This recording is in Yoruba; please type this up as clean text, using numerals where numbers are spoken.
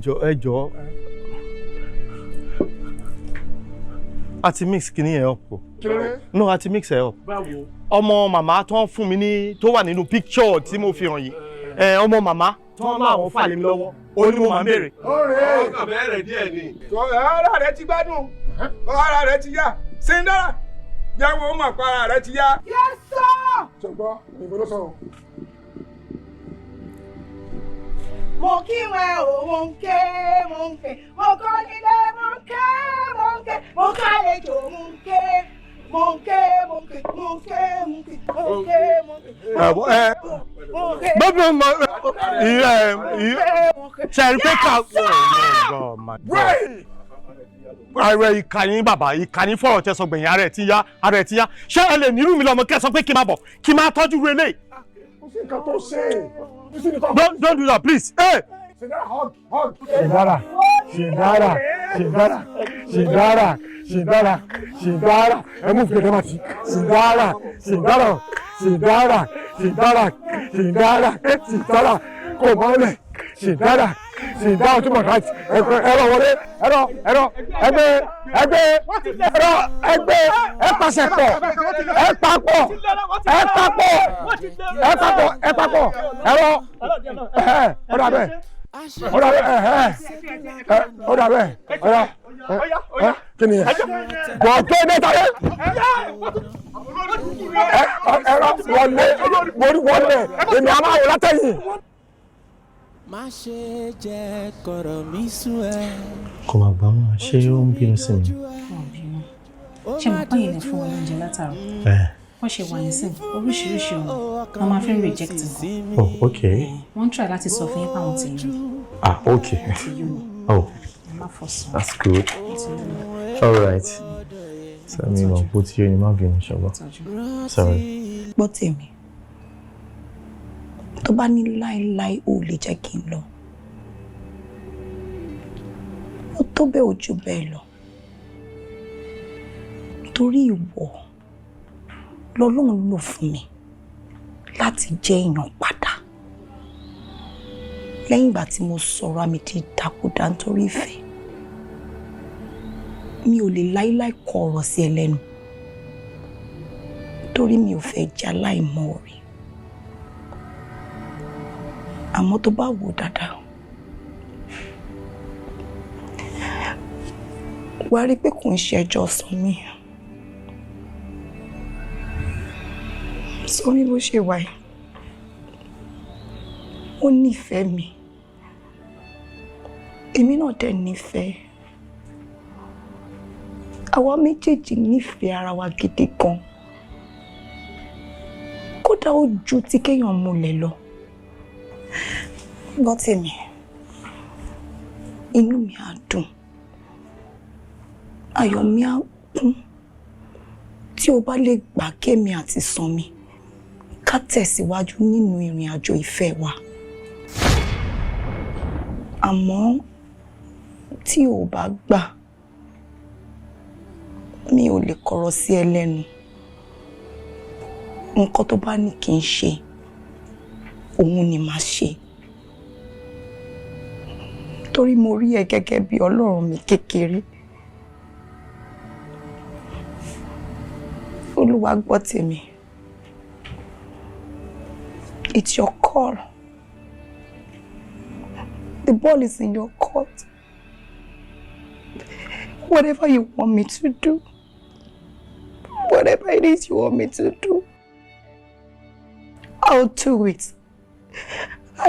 Jọ, ẹ jọ, a ti mix kinní yẹn up o. No, a ti mix ẹ up. Báwo? Ọmọ màmá tó ń fún mi ní tó wà nínú picture tí mo fi hàn yìí, ẹ ọmọ màmá tó ń láwọn fà lé mi lọ́wọ́, ó ní mo máa ń béèrè. Ọkàn bẹ̀rẹ̀ díẹ̀ ni. Ara rẹ ti gbádùn, ara rẹ ti yá. Sindara, jẹ́wọ́ mọ̀ pé ara rẹ ti yá. Yes, sir. Ṣùgbọ́n òyìnbó ló sọ̀rọ̀. Mo kí wẹ̀ o, mo ń ké, mo ń ké, mo kọ́ nílé, mo ń ké, mo ń ké, mo kálejò, mo ń ké, mo ń ké, mo ń ké, mo ń ké, mo ń ké, mo ń ké, mo ń ké, Ẹ mo ń ké. Bọ́bí ọmọ ìyá ẹ ṣe é rí pé ká. Ààrẹ ìkànnì, bàbá ìkànnì, fọ̀rọ̀ tẹ sọ gbẹ̀yìn, ara ẹ̀ ti yá, ara ẹ̀ ti yá. Ṣé ẹ lè nírú mi lọ́mọ kẹ́ sọ pé kí n máa bọ̀ kí n máa tọ́jú ru eléyìí? Kò sí nǹkan tó ṣe é. Kò sí nǹkan. Don't do that, please. Hey! Sindara, hug, hug. Sindara, Sindara, Sindara, Sindara, Sindara, Sindara, ẹ mú fìdí ma ti. Sindara, Sindara, Sindara, Sindara, Sindara, Sindara, kò mọ́lẹ̀, Sindara, Sindara tó mọ̀ láti ẹ̀rọ wọlé, ẹ̀rọ, ẹ̀rọ, ẹgbẹ́, ẹgbẹ́, ẹ̀rọ, ẹgbẹ́, ẹ pàṣẹ pọ̀, ẹ papọ̀, ẹ papọ̀, ẹ papọ̀, ẹ papọ̀, ẹ̀rọ, ẹ̀ ọ̀dà bẹ́ẹ̀, ọ̀dà bẹ́ẹ̀, ẹ̀ ẹ̀ ọ̀dà bẹ́ẹ̀, ọ̀dà ẹ̀ kí ni ẹ̀ bọ̀ tó ní ta yẹ ẹ̀rọ wọlé, mórí wọlé, èmi àmà wò látẹ̀yìn. Má ṣe jẹ́ kọ̀rọ̀ mi sú ẹ. Kò máa gbà wọ́n, ṣé ó ń bínú sí mi? Wọn ò bínú. Ṣé mo pọ́n yìí lè fún wọn lóúnjẹ látàrọ? Ẹ. Wọ́n ṣe wà nísìn, oríṣiríṣi ọ̀nà wọ́n máa fi ń reject nǹkan. Oh, okay. Wọ́n ń try láti sọ fún yín pé àwọn ti yó ni. Ah, okay. Ti yó ni. Oh. Ẹ má fọ̀ sùn. That's good. Ti yó ni. All right. Sọ mi mọ̀ bó ti yó ni, má bínú ṣọgbọ́n. Sorry. Gbọ́ tèmi, tó bá ní láéláé ò lè jẹ́ kí n lọ, ó tó bẹ́ẹ̀, ó jù bẹ́ẹ̀ lọ, torí ìwọ lọ́lọ́run lò fún mi láti jẹ́ èèyàn padà lẹ́yìn ìgbà tí mo sọ̀rọ̀ àmì di ìdàkudà nítorí ìfẹ́. Mi ò lè láíláí kọ ọ̀rọ̀ sí ẹ lẹ́nu torí mi ò fẹ́ jẹ́ aláìmoore. Àmọ́ tó bá wò dáadáa, wàá rí pé kò ń ṣe ẹjọ́ Sanmi. Sanmi bó ṣe wà yìí, ó nífẹ̀ẹ́ mi, èmi náà dẹ̀ nífẹ̀ẹ́. Àwa méjèèjì nífẹ̀ẹ́ ara wa gidi gan, kódà ó ju ti kéèyàn múlẹ̀ lọ. Gbọ́ tèmi, inú mi á dùn, ayọ̀ mi á kún tí o bá lè gbà kémi àti Sanmi ká tẹ̀síwájú nínú ìrìn àjò ìfẹ́ wa. Àmọ́ tí o bá gbà, mi ò lè kọ̀rọ̀ sí ẹ lẹ́nu. Nǹkan tó bá ní kí n ṣe, òun ni màá ṣe, torí mo rí ẹ gẹ́gẹ́ bí ọlọ́run mi kékeré. Olúwa gbọ́ tèmi. It's your call. The ball is in your court. Whatever you want me to do, whatever it is you want me to do, I'll do it.